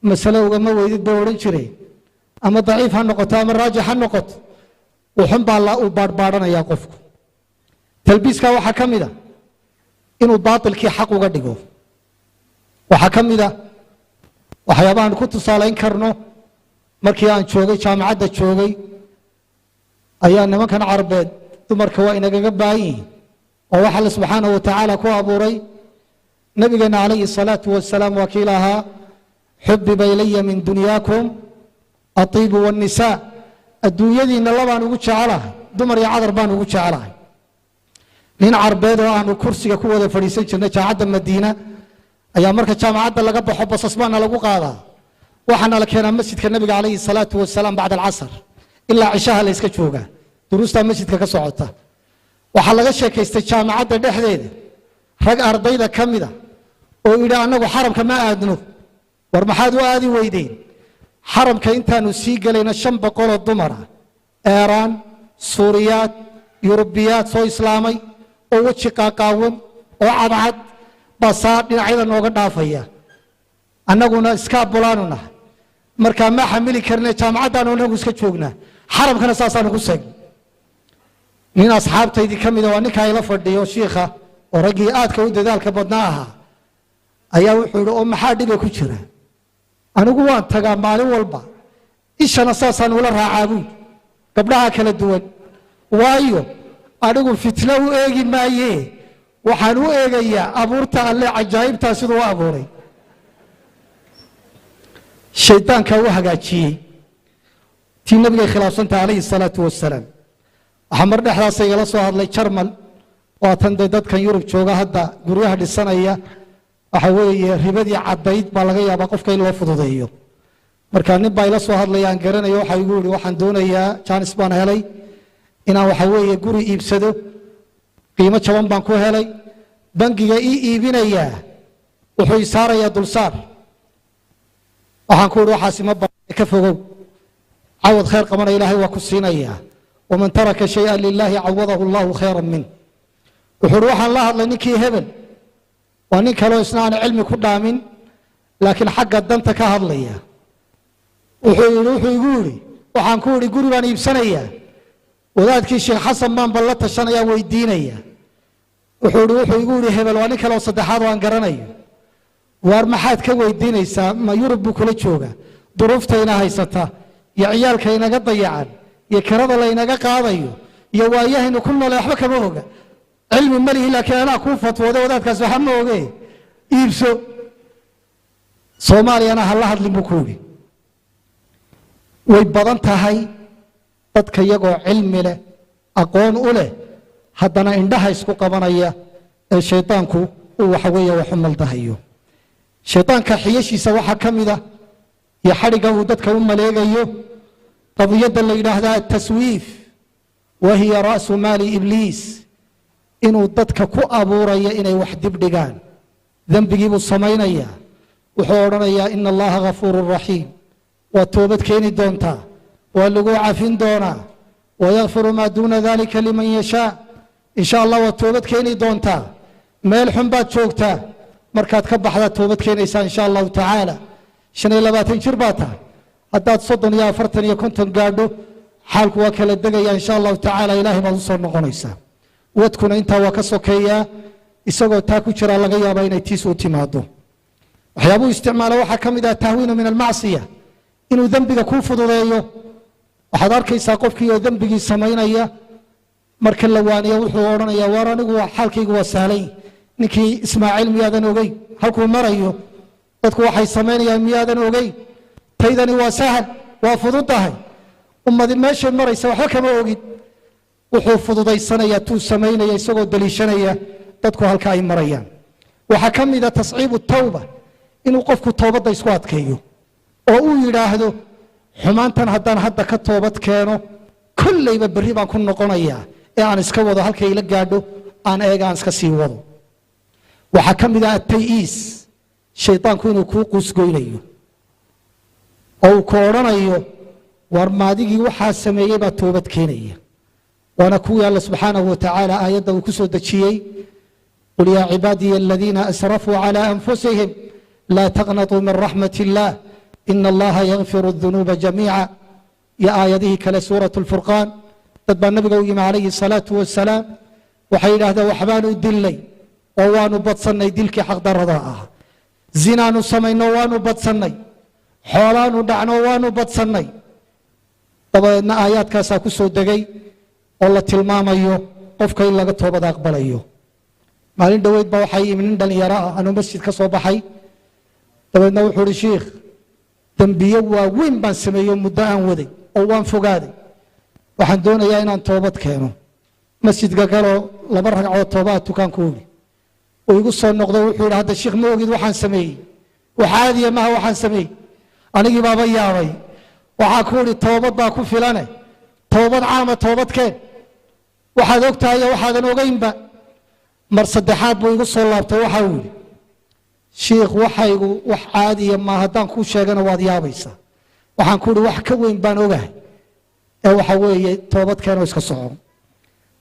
B: masale ugama weydid bay odhan jireen, ama daciif ha noqoto ama raajix ha noqoto, wuxun baa uu baadhbaadhanayaa qofku. Talbiiska waxaa ka mid a inuu baatilkii xaq uga dhigo. Waxaa ka mid a waxyaabahaan ku tusaalayn karno, markii aan joogay jaamacadda joogay ayaa nimankan Carbeed dumarka waa inagaga baahan yihiin oo waxa Alle subxaanahu watacaala ku abuuray. Nabigeena calayhi salaatu wasalaam waa kii lahaa, xubiba ilaya min dunyaakum atiibu wannisaa, adduunyadiinna labaan ugu jecelahay, dumar iyo cadar baan ugu jecelahay. Nin Carbeed oo aanu kursiga ku wada fadhiisan jirnay jaamacadda Madiina ayaa marka jaamacadda laga baxo basas baana lagu qaadaa, waxaana la keenaa masjidka Nabiga calayhi salaatu wasalaam. Bacda alcasr ilaa cishaha la iska joogaa, duruustaa masjidka ka socota. Waxaa laga sheekaystay jaamacadda dhexdeeda rag ardayda ka mida oo yidhi, annagu xaramka ma aadno. War maxaad u aadi weydeen? Xaramka intaanu sii gelayna 500oo dumar ah, Eeraan, Suuriyaad, Yurubiyaad soo islaamay oo weji qaaqaawan oo cadcad baa saa dhinacyada nooga dhaafaya, annaguna iskaabulaanu nahay, markaa ma xamili karne, jaamacaddaanu inagu iska joognaa, xaramkana saasaanu ku seegnay. Nin asxaabtaydii ka mida, waa ninkaa ila fadhiyo shiikha oo raggii aadka u dadaalka badnaa ahaa, ayaa wuxuu yidhi, oo maxaa dhiba ku jira? Anigu waan tagaa maalin walba, ishana saasaan ula raacaa buuli gabdhaha kala duwan, waayo anigu fitno u eegi maaye, waxaan u eegayaa abuurta Alle cajaa'ibtaa siduu u abuuray. Shaydaankaa u hagaajiyey tii nabigay khilaafsantaha calayhi salaatu wasalaam. Waxaa mar dhexdaasa igala soo hadlay Jarmal. Waa tan dee dadkan Yurub jooga hadda guryaha dhisanaya, waxa weeye ribadii caddayd baa laga yaabaa qofka in loo fududeeyo. Marka nin baa ila soo hadlaya aan garanayo, waxa igu yidhi waxaan doonayaa, jaanis baan helay inaan waxa weeye guri iibsado, qiimo jaban baan ku helay, bangiga ii iibinayaa wuxuu i saarayaa dulsaar. Waxaan ku idhi waxaasi ma baa ka fogow, cawad khayr qabana Ilaahay waa ku siinayaa, waman taraka shay-an lilaahi cawadahu allahu khayran min. Wuxuu uhi waxaan la hadlay ninkii hebel, waa nin kaloo isna aan cilmi ku dhaamin laakiin xagga danta ka hadlaya. Wuxuu yidhi, wuxuu igu yidhi waxaan ku idhi guri baan iibsanayaa, wadaadkii Sheekh Xasan baan bal la tashanaya, weydiinaya. Wuxuu yidhi, wuxuu igu yidhi hebel, waa nin kaloo saddexaad oo aan garanayo, waar maxaad ka weydiinaysaa, ma Yurub buu kula jooga, duruuftayna haysata iyo ciyaalka inaga dayacan iyo kirada laynaga qaadayo iyo waayahaynu ku noole waxba kama oga, cilmi ma lihi laakiin anaa kuu fatwooday, wadaadkaas waxa ma oge, iibso, Soomaaliyana ha la hadlin buu ku yidhi. Way badan tahay dadka iyagoo cilmi leh, aqoon u leh, haddana indhaha isku qabanaya ee shaydaanku uu waxa weeye wax u maldahayo. Shaydaanka xiyashiisa waxaa ka mid ah iyo xadhigga uu dadka u maleegayo qadiyadda la yidhaahdaa ataswiif, wa hiya ra'su maali ibliis, inuu dadka ku abuurayo inay wax dib dhigaan. Dembigii buu samaynayaa, wuxuu odhanayaa ina allaha ghafuurun raxiim, waa toobad keeni doontaa, waa lagu cafin doonaa, wayakfiru maa duuna dalika liman yashaa, insha allah waad toobad keeni doontaa, meel xun baad joogtaa, markaad ka baxdaad toobad keenaysaa insha allahu tacaala. 25 jir baa tahay, haddaad 30 iyo 40 iyo 50 gaadho xaalku waa kala degaya insha allahu tacaala, ilaahay baad u soo noqonaysaa. Wadkuna intaa waa ka sokeeyaa, isagoo taa ku jiraa laga yaabaa inay tiis u timaado. Waxyaabuu isticmaala waxaa ka mid ah tahwiinu min almacsiya, inuu dembiga kuu fududeeyo. Waxaad arkaysaa qofkii oo dembigii samaynaya, marka la waaniyo wuxuu odhanayaa waar anigu xaalkaygu waa sahlay, ninkii Ismaaciil miyaadan ogeyn halkuu marayo, dadku waxay samaynayaan miyaadan ogeyn, taydani waa sahal, waa fududahay, ummadi meeshay maraysa waxba kama ogid. Wuxuu fududaysanayaa tuu samaynaya isagoo daliishanaya dadku halka ay marayaan. Waxaa ka mid ah tasciibu tawba, inuu qofku toobadda isku adkeeyo oo uu yidhaahdo xumaantan haddaan hadda ka toobad keeno kollayba berri baan ku noqonayaa, ee aan iska wado halkay ila gaadho aan eega aan iska sii wado. Waxaa ka mid ah atayiis, shaydaanku inuu kuu quusgoynayo oo uu ku odhanayo war maadigii waxaa sameeyey baa toobad keenaya. Waana kuwii Alla subxaanahu wa tacaala aayadda uu ku soo dejiyey, qul yaa cibaadiya aladiina asrafuu calaa anfusihim laa taqnatuu min raxmat illaah ina allaha yakfiru dunuuba jamiica, iyo aayadihii kale suuratu lfurqaan. Dad baa nabiga u yimi calayhi salaatu wasalaam, waxay yidhaahdeen waxbaanu dilnay oo waanu badsannay dilkii xaqdarrada ah, zinaanu samayno waanu badsannay, xoolaanu dhacno waanu badsannay. Dabadeedna aayaadkaasaa ku soo degay oo la tilmaamayo qofka in laga toobad aqbalayo. Maalin dhoweyd baa waxaa yimi nin dhalinyaro ah, anuu masjid ka soo baxay, dabeedna wuxuu uhi shiikh dembiyo waaweyn baan sameeyo muddo aan waday oo waan fogaaday, waxaan doonayaa inaan toobad keeno. Masjidka galoo 2 ragcood toobaha tukaan ku ogi. Uu igu soo noqdo wuxuu yidhi hadda shiikh ma ogid waxaan sameeyey, wax caadiya maha waxaan sameeyey. Anigii baaba yaabay, waxaa ku idhi toobad baa ku filane, toobad caama toobad keen, waxaad og tahay iyo waxaadan ogeynba. Mar saddexaad buu igu soo laabtay, waxa uu yidhi shiikh waxaygu wax caadiya ma haddaan kuu sheegana waad yaabaysaa. Waxaan ku idhi wax ka weyn baan ogahay ee waxa weeye toobad keenoo iska soco.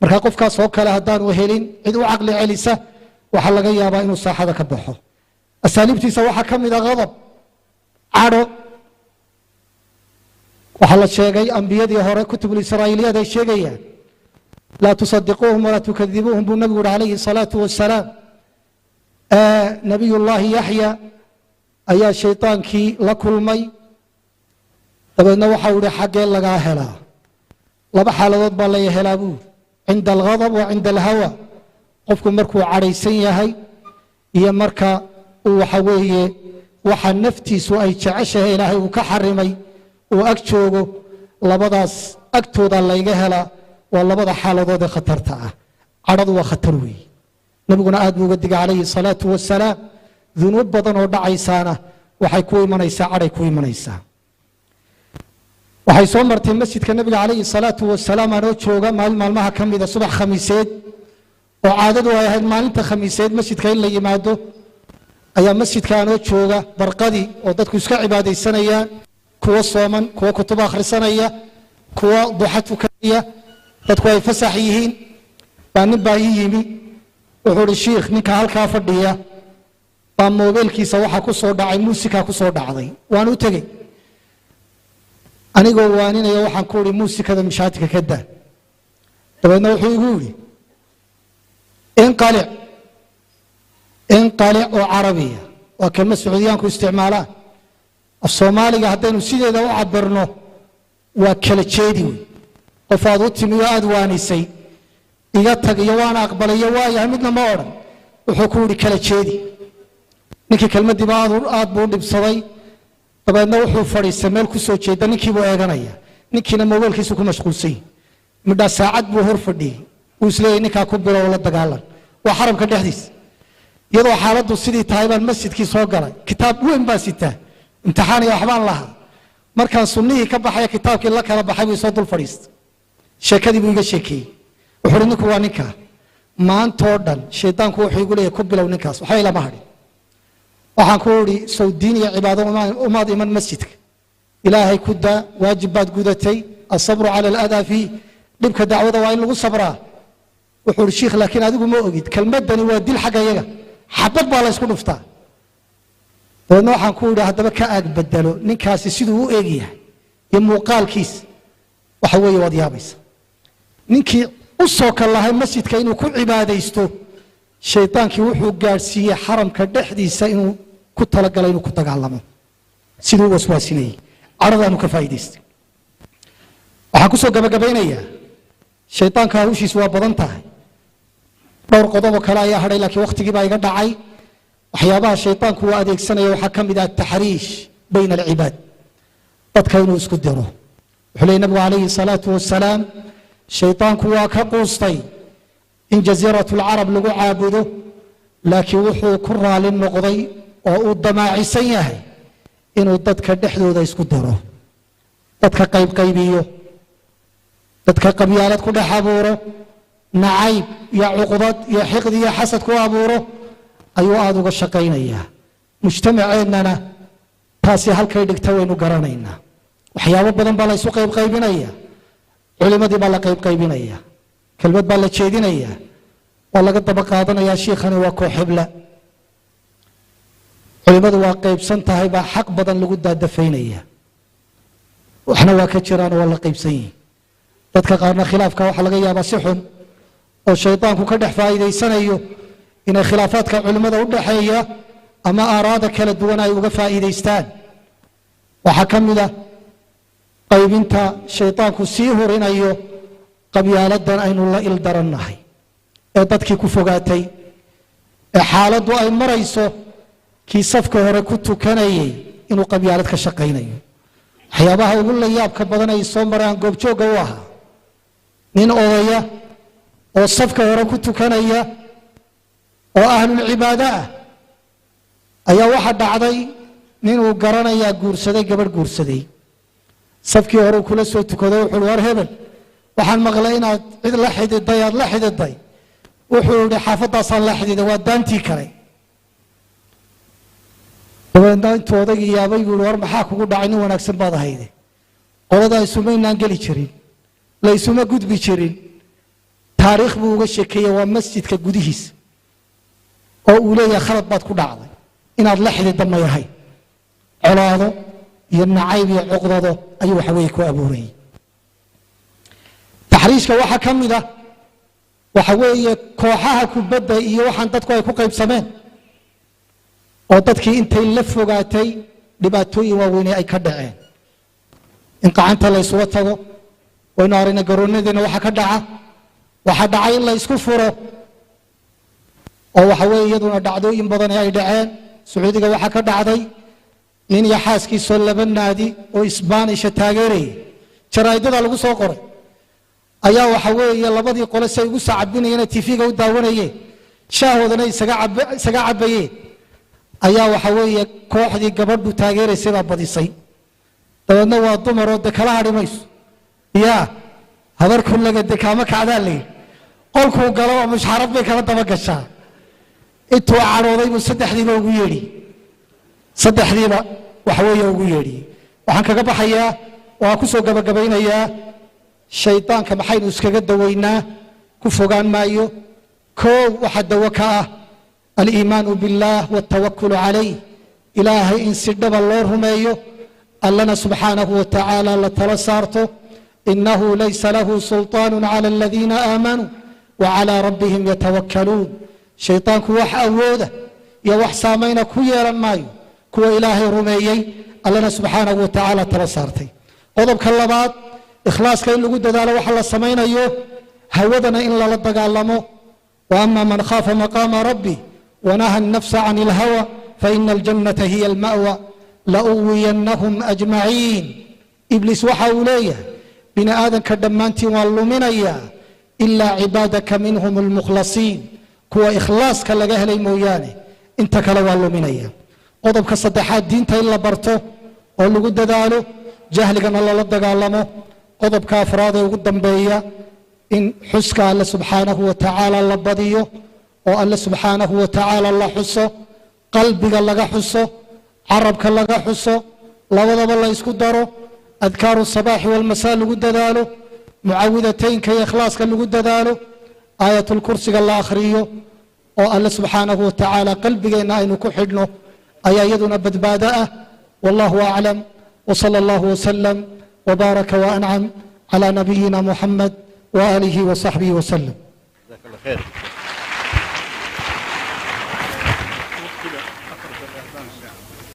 B: Marka qofkaas oo kale haddaanu helin cid u caqli celisa waxaa laga yaabaa inuu saaxada ka baxo. Asaaliibtiisa waxaa ka mid ah qadab, cadho. Waxaa la sheegay ambiyadii hore kutubul israa'iiliyaad ay sheegayaan laa tusadiquuhum walaa tukadibuuhum buu nabigu yidhi calayhi salaatu wasalaam. Nabiyullaahi Yaxya ayaa shaydaankii la kulmay, dabeedna waxau yidhi xaggee lagaa helaa? 2 xaaladood baa laga helaa buu, cinda alghadab wa cinda alhawa. Qofku markuu cadhaysan yahay iyo marka uu waxa weeye waxa naftiisu ay jeceshahay Ilaahay uu ka xarimay uu ag joogo, labadaas agtooda layga helaa, waa labada xaaladood ee khatarta ah. Cadhadu waa khatar weeye. Nabiguna aad buu uga digay calayhi salaatu wasalaam. Dunuub badan oo dhacaysaana waxay ku imanaysaa cadhay ku imanaysaa. Waxay soo martay masjidka nabiga calayhi salaatu wasalaam anoo jooga maalin maalmaha ka mida, subax khamiiseed oo caadadu ay ahayd maalinta khamiiseed masjidka in la yimaado, ayaa masjidka anoo jooga barqadii oo dadku iska cibaadaysanayaan, kuwa sooman, kuwa kutub akhrisanaya, kuwa duxa tukanaya, dadku ay fasax yihiin, baa nin baa ii yimi. Wuxuu ihi, shiikh, ninka halkaa fadhiya baa moobeelkiisa waxaa ku soo dhacay muusika ku soo dhacday. Waan u tegey anigoo waaninaya. Waxaan ku idhi, muusikada mishaatika ka daa. Dabeedna wuxuu igu yidhi, inqalic, inqalic, oo carabiya, waa kelmad Sacuudiyaanku isticmaalaan. Af Soomaaliga haddaynu sideeda u cabirno waa kala jeedi wey. Qof aad u timi oo aad waanisay, iga tag iyo waan aqbalay iyo waayahay midna ma odhan, wuxuu ku yidhi kala jeedi. Ninkii kelmaddiiba aad buu u dhibsaday. Dabeedna wuxuu fadhiistay meel ku soo jeeda, ninkiibuu eeganaya, ninkiina mobaylkiisu ku mashquulsan yahi. Midhaa saacad buu hor fadhiyey, wuu isleeyahy ninkaa ku bilow, la dagaalan. Waa xaramka dhexdiis. Iyadoo xaaladdu sidii tahay baan masjidkii soo galay. Kitaab weyn baa sitaa, imtixaan iyo waxbaan lahaa. Markaan sunnihii ka baxaya kitaabkii la kala baxay buu isoo dul fadhiistay. Sheekadii buu iga sheekeeyey. Wuxuu uhi, ninku waa ninkaa, maantoo dhan shaydaanku wuxuu igu leeyahy ku bilow ninkaas, waxba ilama hadhin. Waxaan ku idhi, sow diin iyo cibaado umaad iman masjidka? Ilaahay ku daa, waajib baad gudatay. Asabru cala aladaa fiih, dhibka dacwada waa in lagu sabraa. Wuxuu uhi, shiikh, laakiin adigu ma ogid, kelmaddani waa dil xagga yaga, xabad baa la ysku dhuftaa. Dabeedna waxaan ku idhi, haddaba ka aag bedelo ninkaasi siduu u eegyahay iyo muuqaalkiis, waxa weeye waad yaabaysa. Ninkii u soo kallahay masjidka inuu ku cibaadaysto, shaydaankii wuxuu gaadhsiiyey xaramka dhexdiisa inuu ku talagalay inuu ku dagaalamo, siduu u waswaasinayey. Cadhadaanu ka faa'iidaystay. Waxaan ku soo gabagabaynayaa, shaydaanka hawshiisu waa badan tahay. Dhowr qodoboo kale ayaa hadhay, laakiin wakhtigii baa iga dhacay. Waxyaabaha shaydaanku uu adeegsanaya waxaa ka mid ah taxriish bayna alcibaad, dadka inuu isku diro. Wuxuu leeyay nabigu calayhi salaatu wasalaam, shaydaanku waa ka quustay in jasiiratu alcarab lagu caabudo, laakiin wuxuu ku raali noqday oo uu damaacisan yahay inuu dadka dhexdooda isku diro, dadka qaybqaybiyo, dadka qabyaalad ku dhex abuuro, nacayb iyo cuqdad iyo xiqdi iyo xasad ku abuuro ayuu aada uga shaqaynayaa. Mujtamaceennana taasi halkay dhigta waynu garanaynaa. Waxyaabo badan baa la ysu qaybqaybinaya. Culimadii baa la qaybqaybinaya, kelmad baa la jeedinaya, waa laga daba qaadanayaa, shiikhani waa koox hebla. Culimadu waa qaybsan tahay baa xaq badan lagu daadafaynaya. Waxna waa ka jiraan oo waa la qaybsan yihin. Dadka qaarna khilaafka waxaa laga yaabaa si xun oo shaydaanku ka dhex faa'iidaysanayo inay khilaafaadka culimmada u dhexeeya ama aaraada kala duwan ay uga faa'iidaystaan. Waxaa ka mid ah qaybinta shaydaanku sii hurinayo qabyaaladan aynu la ildarannahay ee dadkii ku fogaatay, ee xaaladdu ay marayso kii safka hore ku tukanayay inuu qabyaalad ka shaqaynayo. Waxyaabaha ugu layaabka badan ay soo maraan goobjoogga u ahaa, nin odaya oo safka hore ku tukanaya oo ahlulcibaado ah ayaa waxa dhacday ninuu garanayaa guursaday gabadh guursaday. Safkii hore uu kula soo tukado. Wuxuu uhi, war hebel, waxaan maqlay inaad cid la xididay, aad la xididay. Wuxuu yihi, xaafaddaasaan la xididay, waa daantii kale. Dabeedna intuu odaygii yaabay buu yihi, war maxaa kugu dhacay? Nin wanaagsan baad ahayde. Qoladaa isumaynaan geli jirin, la isuma gudbi jirin. Taariikh buu uga sheekeeyey. Waa masjidka gudihiisa oo uu leeyahay khalad baad ku dhacday, inaad la xididda may ahayn. Colaado iyo nacayb iyo cuqdado ayuu waxa weeye ku abuurayey. Taxriishka waxaa ka mid ah waxa weeye kooxaha kubadda iyo waxaan dadku ay ku qaybsameen oo dadkii intay la fogaatay dhibaatooyin waaweyne ay ka dhaceen, in qacanta la ysula tago. Waynu aragnay garoonadiina waxa ka dhaca. Waxaa dhacay in la isku furo oo waxa weeye iyaduna dhacdooyin badan ay dhaceen. Sacuudiga waxaa ka dhacday nin iyo xaaskiisoo laba naadi oo Isbaanisha taageerayay, jaraa'idada lagu soo qoray, Ayaa waxa weeye labadii qole say ugu sacabinayeen, TV-ga u daawanayeen, shaahoodana isaga cabayeen, ayaa waxa weeye kooxdii gabadhu taageeraysay baa badisay. Dabeedna waa dumaroo de kala hadhi mayso, yaa habar kullaga de kaama kacdaa layidhi. Qolkuu galo oo mushxarad bay kala daba gashaa. Intuu cadhooday buu saddexdiiba ugu yeedhi, saddexdiiba waxa weeye ugu yeedhiyey. Waxaan kaga baxayaa, waan ku soo gabagabaynayaa, shaydaanka maxaynu iskaga daweynaa? Ku fogaan maayo. Koow, waxaa dawo ka ah aliimaanu biاllaah waltawakulu calayh, Ilaahay in si dhaba loo rumeeyo, Allana subxaanahu wa tacaala la tala saarto. Inahu laysa lahu sulطaan cala aladiina aamanuu wacalى rabbihim yatawakkaluun. Shaydaanku wax awooda iyo wax saamayna ku yeelan maayo kuwa Ilaahay rumeeyey, Allana subxaanahu wa tacaala tala saartay. Qodobka labaad, ikhlaaska in lagu dadaalo waxa la samaynayo, hawadana in lala dagaalamo. Waama man khaafa maqaama rabbi wanaha الnafsa can اlhawa faina aljannata hiya alma'wa lauwiyanahum ajmaciin. Ibliis waxa uu leeyahay, bini aadanka dhammaantiin waan luminayaa, ilaa cibaadaka minhum almukhlasiin, kuwa ikhlaaska laga helay mooyaane, inta kale waa luminaya. Qodobka saddexaad, diinta in la barto oo lagu dadaalo, jahligana lala dagaalamo. Qodobka afraad ee ugu dambeeya, in xuska Alle subxaanahu wa tacaala la badiyo, oo Alle subxaanahu wa tacaala la xuso, qalbiga laga xuso, carabka laga xuso, labadaba la isku daro, adkaaru sabaaxi walmasaa lagu dadaalo, mucawidateynka iyo ikhlaaska lagu dadaalo, aayatulkursiga la akhriyo, oo Alle subxaanahu wa tacaala qalbigeenna aynu ku xidhno, ayaa iyaduna badbaado ah. Wallahu aclam, wsala allahu wasalam wbaaraka waancam calى nabiyina Muxamed waaalihi wasaxbihi wasalam.
A: جزاك الله خير.